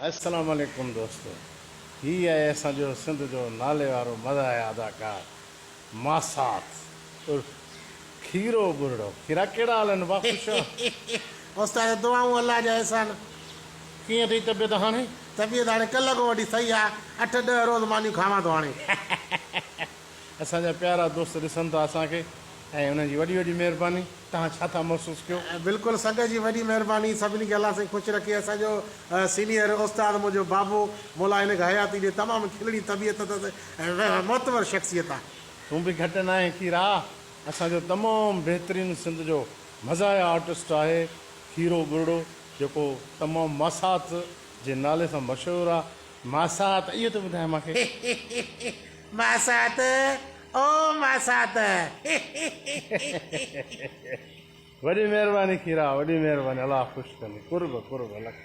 السلام عليڪم دوستو هي آهي اسان جو سنڌ جو نالي وارو مزاحيه اداڪار ماسات عرف کيرو ٻرڙو کيرا ڪهڙا حال آهن ڀا خوش آهيو. استاد دعائون الله جا احسان. ڪيئن اٿئي طبيعت هاڻي. طبيعت هاڻي ڪلهه کان وٺي صحيح آ اٺ ڏهه روز مانيون کاوان ٿو هاڻي. اسان جا پيارا دوست ڏسن ٿا اسان کي ۽ انهن جي وڏي وڏي مهرباني توهان ڇا ٿا محسوس ڪيو. بلڪل سنگت جي وڏي مهرباني سڀني کي الله سائين خوش رکي اسان جو سينيئر استاد منهنجو بابو مولا هن کي حياتي ڏي تمام کلڻي طبيعت اٿس ۽ معتبر شخصيت آ. تون به گهٽ ناهين کيرا اسان جو تمام بهترين سنڌ جو مزاحيه آرٽسٽ آهي کيرو ٻرڙو جيڪو تمام ماسات جي نالي سان مشهور آ ماسات اهو ته ٻڌاء مان کي. ماسات او ماسات. وڏي مهرباني کيرا وڏي مهرباني الله خوش ڪندي قرب قرب لک.